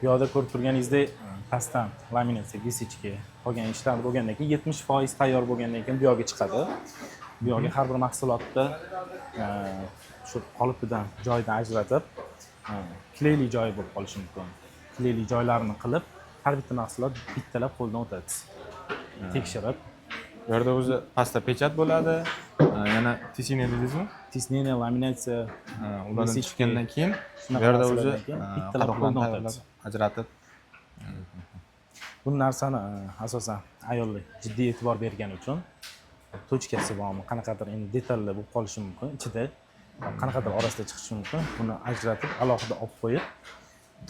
Bu yoqda ko'rib turganingizdek, pastdan laminatsiya, висечка, qolgan ishlar bo'lgandan keyin, 70% tayyor bo'lgandan keyin bu yoqga chiqadi. Bu yoqga har bir mahsulotni shu qolipidan, joyidan ajratib, клей li joyi bo'lib qolishi mumkin. Клей li joylarini qilib, har bitta mahsulot bittalab qo'ldan o'tadi. Tekshirib. Bu yerda o'zi pastda печать bo'ladi, yana тиснение dedingizmi? Тиснение, laminatsiya, Ha, ulardan висечка. Chiqqandan keyin bu Shunaqa yerda o'zi narsalardan keyin bittalab qadoqlarni qo'ldan tayyorlab o'tadi. Ajratib. Bu narsani asosan ayollar jiddiy e'tibor bergani uchun, точка si bormi, qanaqadir endi detallar bo'lib qolishi mumkin ichida, qanaqadir orasida chiqishi mumkin. Buni ajratib, alohida olib qo'yib,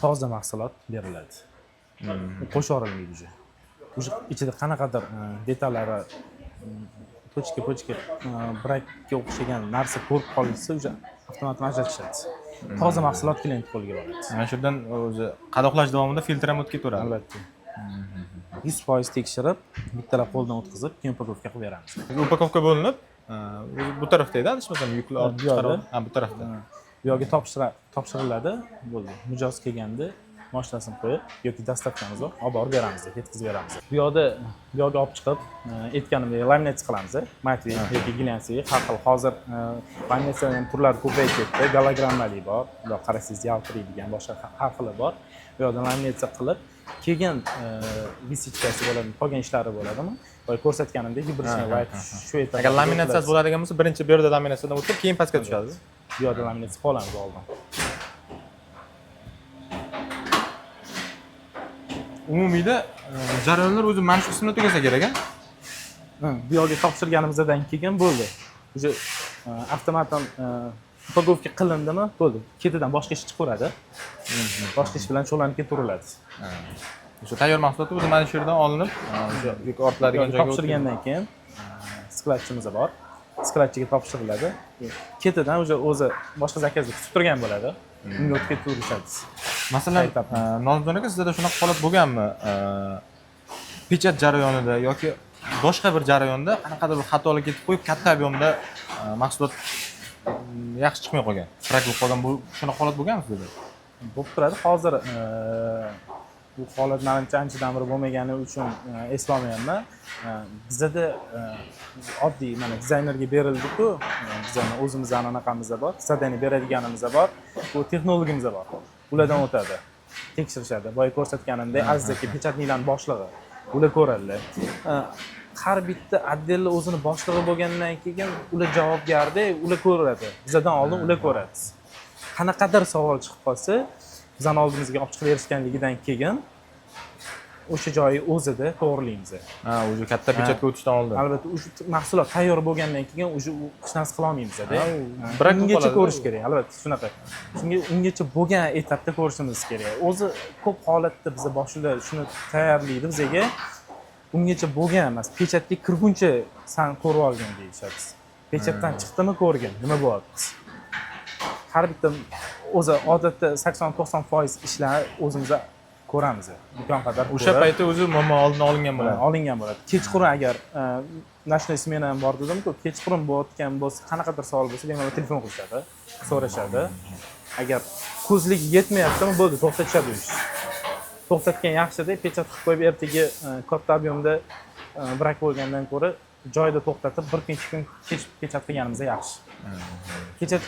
toza mahsulot beriladi. U qo'shib yuborilmaydi уже. Уже ichida qanaqadir detallari, точка почка, брак ka o'xshagan narsa ko'rib qolishsa, уже avtomat ajratishadi. Toza mahsulot klient qo'liga boradi. Mana shu yerdan o'zi qadoqlash davomida filtr ham o'tib ketaveradi. Albatta. 100% tekshirib, bittalab qo'ldan o'tkazib, keyin упаковка qilib beramiz. Упаковка bo'linib, o'zi bu tarafda edi, adashmasam, yuklar Ha, ortib bu yoqda. chiqarib. Ha, bu tarafda. Bu yoqga topshiriladi, bo'ldi. Mijoz kelganda mashinasini qo'yib yoki доставка miz bor, olib borib beramiz, yetkazib beramiz. Bu yoqda, bu yoqga olib chiqib, aytganimdek, laminatsiya qilamiz, матовый yoki глянцевый, har xil. Hozir laminatsiyaning ham turlari ko'payib ketdi. Gologrammali bor, bundoq qarasangiz yaltiraydigan, boshqa har xili bor. Bu yoqda laminatsiya qilib, keyin висечка si bo'ladimi, qolgan ishlari bo'ladimi, boya ko'rsatganimdek, вибричный лайт shu etapda Agar laminatsiyasi bo'ladigan bo'lsa, birinchi bu yerda laminatsiyadan o'tib, keyin pastga tushadi. Bu yoqda laminatsiya qilib olamiz oldin. Umumiyda jarayonlar o'zi mana shu qismda tugasa kerak, a? Bu yoqga topshirganimizdan keyin bo'ldi. Уже avtomatdan упаковка qilindimi, bo'ldi. Ketidan boshqa ish chiqaveradi. Boshqa ish bilan shug'ullanib ketaveriladi. O'sha tayyor mahsulot o'zi mana shu yerdan olinib, o'sha yuk ortiladigan Bu yoqga joyga topshirgandan keyin склад chimiz bor. Склад chiga topshiriladi. Ketidan уже o'zi boshqa заказ da kutib turgan bo'ladi. Unga o'tib ketaverishadi. Masalan, Etap. Nozimjon aka, sizlarda shunaqa holat bo'lganmi? Печать jarayonida yoki boshqa bir jarayonda qanaqadir bir xatolik ketib qo'yib, katta объем da mahsulot yaxshi chiqmay qolgan, брак bo'lib qolgan. Bu shunaqa holat bo'lganmi sizda? Bo'lib turadi. Hozir bu holat manimcha anchadan beri bo'lmagani uchun eslolmayapman. Bizada oddiy mana dizaynerga berildiku, bizani o'zimizni anaqamiz bor, задание beradiganimiz bor, bu texnologimiz bor. Ulardan o'tadi. Tekshirishadi. Boya ko'rsatganimdek, Aziz aka печатник larning boshlig'i. Ular ko'radilar. Har bitta отдел ni o'zini boshlig'i bo'lgandan keyin ular javobgarda, ular ko'radi. Bizdan oldin ular ko'radi. Qanaqadir savol chiqib qolsa, bizani oldimizga olib chiqib berishganligidan keyin o'sha joyi o'zida to'g'rilaymiz. Ha, уже katta печать ga o'tishdan oldin. Albatta, o'sha mahsulot tayyor bo'lgandan keyin уже u hech narsa qila olmaymizda. Ha, u брак bo'lib Ungacha qoladi. Ko'rish kerak, albatta, shunaqa. Shunga ungacha bo'lgan etapda ko'rishimiz kerak. O'zi ko'p holatda biza boshida shuni tayyorlaydi bizaga. Ungacha bo'lgan emas, печать ga kirguncha san ko'rib olgin deyishadi. Печать dan chiqdimi, ko'rgin, nima bo'lyapti. Har bitta o'zi odatda 80-90% ishlar o'zimiz ko'ramiz. Imkon qadar O'sha ko'rib, paytda o'zi muammo oldini olingan bo'ladi. Olingan bo'ladi. Kechqurun agar ночной smena ham bor dedimku, kechqurun bo'layotgan bo'lsa, qanaqadir savol bo'lsa, bemalol telefon qilishadi, so'rashadi. Agar ko'zligi yetmayaptimi, bo'ldi, to'xtatishadi u ishni. To'xtatgan yaxshida, печать qilib qo'yib, ertaga katta объем da брак bo'lgandan ko'ra, joyida to'xtatib, bir kun, 2 kun kech печать qilganimiz yaxshi. Печать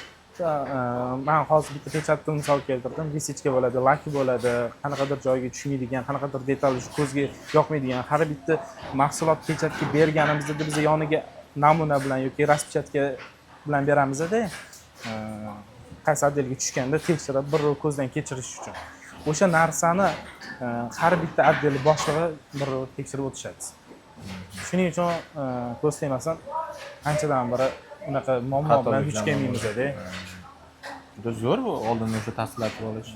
man hozir bitta печать ni misol keltirdim. Висечка bo'ladi, лак bo'ladi, qanaqadir joyiga tushmaydigan, qanaqadir detal ko'zga yoqmaydigan. Har bitta mahsulot печать ga berganimizda biz yoniga namuna bilan yoki распечатка bilan beramizda, qaysi отдел ga tushganda tekshirib, bir ko'zdan kechirish uchun. O'sha narsani har bitta отдел boshlig'i bir tekshirib o'tishadi. Shuning uchun ko'z tegmasin, anchadan beri unaqa muammo bilan duch kelmaymizda. Juda zo'r bu oldindan o'sha tasdiqlatib olish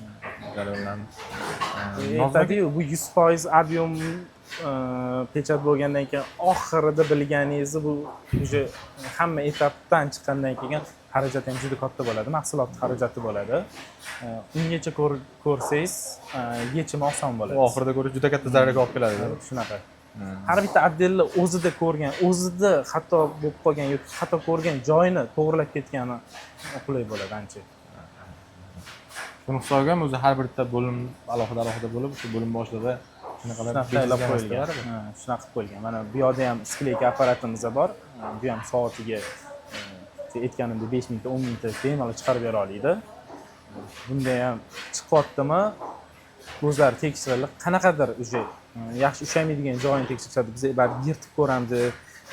jarayonlarni. Aytadiyu, bu 100% объем печать bo'lgandan keyin oxirida bilganingizni, bu уже hamma etapdan chiqqandan keyin xarajat ham juda katta bo'ladi, mahsulot xarajati bo'ladi. Ungacha ko'rsangiz, yechimi oson bo'ladi. U oxirida ko'rish juda katta zararga olib keladi. Shunaqa. Har bitta отдел ni o'zida ko'rgan, o'zida xato bo'lib qolgan yoki xato ko'rgan joyini to'g'irlab ketgani qulay bo'ladi ancha. Shuni hisobiga ham o'zi har bitta bo'lim alohida alohida bo'lib, shu bo'lim boshlig'i shunaqalar Shunaqa tayyorlab belgilanmasdi qo'yilgan. Baribir. Ha, shunaqa qilib qo'yilgan. Mana bu yoqda ham склейка apparatimiz bor. Ha, bu ham soatiga aytganimdek 5 mingta, 10 mingta bemalol chiqarib bera oladi. Bunda ham chiqyaptimi, o'zlari tekshiradi. Qanaqadir уже yaxshi ushlamaydigan joyini tekshirishadi. Biz baribir yirtib ko'ramiz,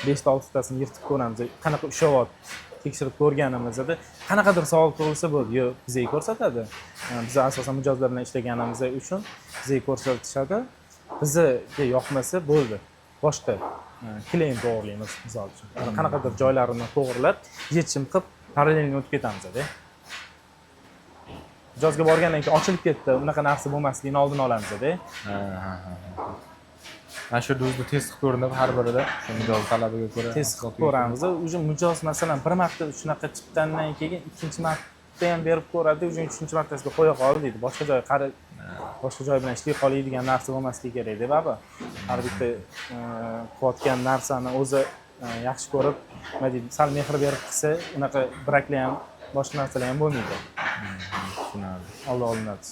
beshta oltitasini yirtib ko'ramiz, qanaqa ushlayapti, tekshirib ko'rganimizda qanaqadir savol tug'ilsa bo'ldi, yo'q, bizga ko'rsatadi. Biz asosan mijozlar bilan ishlaganimiz uchun bizga ko'rsatishadi. Bizga yoqmasa bo'ldi, boshqa клей to'g'irlaymiz, misol uchun. Mana qanaqadir joylarini to'g'irlab, yechim qilib, параллельно o'tib ketamizda. Mijozga borgandan keyin ochilib ketdi, unaqa narsa bo'lmasligini oldini olamizda. Ha. Mana shu yerda o'zida test qilib ko'rinib, har birida shu mijoz talabiga ko'ra Test qilib mahsulotga ko'ramiz. Уже mijoz, masalan, bir marta shunaqa chiqqandan keyin ikkinchi marta ham berib ko'radi, уже uchinchi martasiga qo'ya qol deydi, boshqa joy qara, boshqa joy bilan ishlay qolay degan narsa bo'lmasligi kerakda. Baribir har bitta qilayotgan narsani o'zi yaxshi ko'rib, nima deydi, sal mehr berib qilsa, unaqa брак lar ham, boshqa narsalar ham bo'lmaydi. Tushunarli. Oldi olinadi.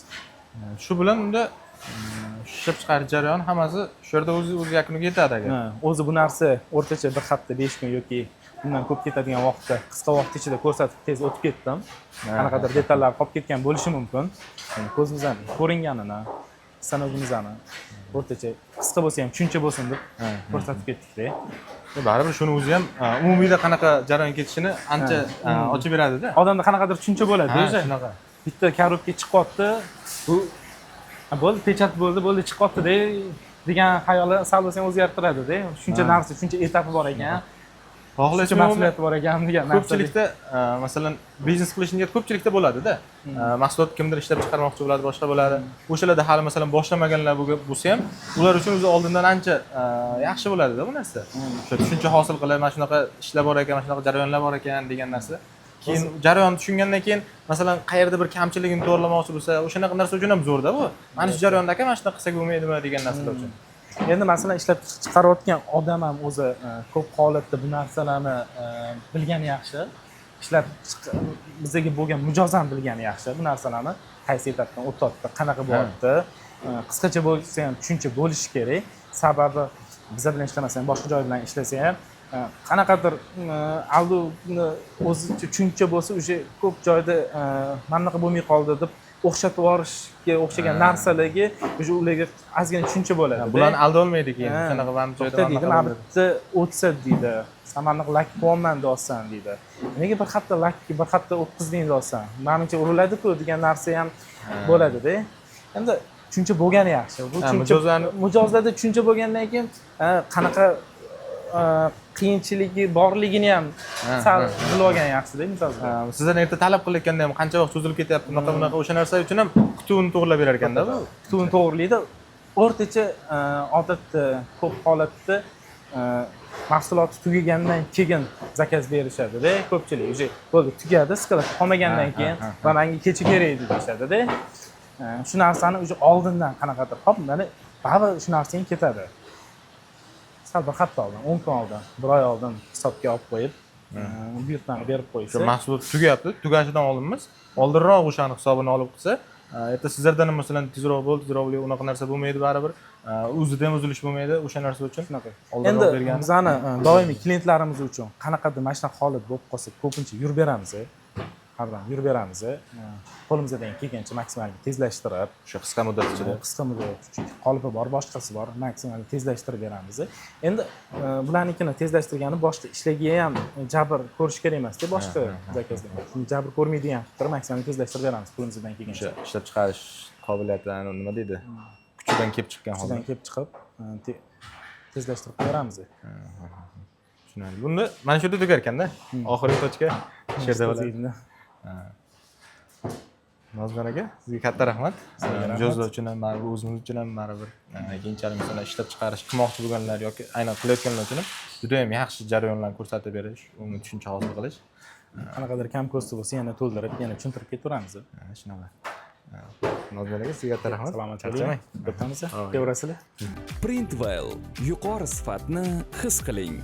Shu bilan unda ishlab chiqarish jarayoni hammasi shu yerda o'zi yakuniga yetadi agar. Ha, o'zi bu narsa o'rtacha bir hafta, 5 kun yoki undan ko'p ketadigan vaqtda, qisqa vaqt ichida ko'rsatib, tez o'tib ketdim. Qanaqadir detallar qolib ketgan bo'lishi mumkin. Yani ko'zimizdan ko'ringanini, stanogimizni o'rtacha qisqa bo'lsa ham tushuncha bo'lsin deb ko'rsatib ketdikda. Baribir shuni o'zi ham umumiyda qanaqa jarayon ketishini ancha ochib beradida. Odamda qanaqadir tushuncha bo'ladi o'zi. Shunaqa. Bitta коробка chiqyapti, bu "Ha, bo'ldi, печать bo'ldi, bo'ldi, chiqyapti-da" degan xayoli sal bo'lsa ham o'zgartiradida. Shuncha narsa, shuncha этап i bor ekan, shuncha Xohlaysizmi, mas'uliyati bor ekan degan narsa. Ko'pchilikda masalan, biznes qilish niyati ko'pchilikda bo'ladida. Mahsulot kimdir ishlab chiqarmoqchi bo'ladi, boshqa bo'ladi. O'shalarda hali, masalan, boshlamaganlar bo'lsa ham, ular uchun o'zi oldindan ancha yaxshi bo'ladida bu narsa. O'sha tushuncha hosil qilib, mana shunaqa ishlar bor ekan, mana shunaqa jarayonlar bor ekan degan narsa. Keyin jarayonni tushungandan keyin, masalan, qayerda bir kamchiligini to'g'irlamoqchi bo'lsa, o'shanaqa narsa uchun ham zo'rda bu. Mana shu jarayonda aka, mana shunaqa qilsak bo'lmaydimi degan narsalar uchun. Endi, masalan, ishlab chiqarayotgan odam ham o'zi ko'p holatda bu narsalarni bilgani yaxshi. Ishlab bizaga bo'lgan mijoz ham bilgani yaxshi bu narsalarni, qaysi этап dan o'tyapti, qanaqa bo'lyapti. Qisqacha bo'lsa ham tushuncha bo'lishi kerak. Sababi biza bilan ishlamasa ham, boshqa joy bilan ishlasa ham qanaqadir aldovni o'zicha tushuncha bo'lsa, уже ko'p joyda mana bunaqa bo'lmay qoldi deb o'xshatib yuborishga o'xshagan narsalarga уже ularga ozgina tushuncha bo'ladi. Bularni aldolmaydi keyin. Shunaqa mana bu joyda To'xta deydi, mana mana bunaqa bu yerda o'tsa deydi, san mana bunaqa лак qilyapman deyapsan deydi. Nega bir hafta лак, bir hafta o'tkazding deyapsan? Manimcha uriladiku degan narsa ham bo'ladida. Endi tushuncha bo'lgani yaxshi. Bu tushuncha mijozlarda tushuncha bo'lgandan keyin qanaqa qiyinchiligi borligini ham sal bilib olgan yaxshida mijozlar. Ha, sizdan erta talab qilayotganda ham qancha vaqt cho'zilib ketyapti, bunaqa bunaqa o'sha narsa uchun ham kutuvini to'g'irlab berar ekanda bu. Kutuvini to'g'rilaydi. O'rtacha odatda ko'p holatda mahsulot tugagandan keyin заказ berishadida ko'pchilik. Уже bo'ldi, tugadi, склад qolmagandan keyin va manga kecha kerak edi deyishadida. Shu narsani уже oldindan qanaqadir, hop, mana baribir shu narsa ham ketadi. Sal bir hafta oldin, 10 kun oldin, bir oy oldin hisobga olib qo'yib, buyurtmani berib qo'ysa. Shu mahsulot tugayapti, tugashidan oldin emas, oldinroq o'shani hisobini olib qilsa, erta sizlardan ham, masalan, tezroq bo'l, tezroq bo'l, unaqa narsa bo'lmaydi baribir. O'zida ham uzilish bo'lmaydi o'sha narsa uchun. Shunaqa. Oldinroq Endi bergani. Bizani doimiy klientlarimiz uchun qanaqadir mana shunaqa holat bo'lib qolsa, ko'pincha yurib beramiz, har doim yurib beramiz, qo'limizdan kelgancha maksimal tezlashtirib. O'sha qisqa muddat ichida. Qisqa muddat, chunki qolipi bor, boshqasi bor, maksimal tezlashtirib beramiz. Endi bularnikini tezlashtirgani boshqa ishlarga ham jabr ko'rish kerak emasda, boshqa заказ lar jabr ko'rmaydigan qilib turib maksimal tezlashtirib beramiz qo'limizdan kelgancha. O'sha ishlab chiqarish qobiliyati, nima deydi, kuchidan kelib chiqqan holda. Kuchidan kelib chiqib tezlashtirib beramiz. Tushunarli. Bunda mana shu yerda tugar ekanda, oxirgi точка shu yerda bo'ladi. Nozimjon aka, sizga katta rahmat. Sizga rahmat. Mijozlar uchun ham baribir, o'zimiz uchun ham baribir, keyinchalik, masalan, ishlab chiqarish qilmoqchi bo'lganlar yoki aynan qilayotganlar uchun ham juda yam yaxshi jarayonlarni ko'rsatib berish, unga tushuncha hosil qilish. Qanaqadir kam ko'sti bo'lsa, yana to'ldirib, yana tushuntirib ketaveramiz. Ha, shunaqa. Nozimjon aka, sizga katta rahmat. Salomat Charchamang. bo'ling, ko'pamiz. Hop. Kelaverasizlar. Printwell, yuqori sifatni his qiling.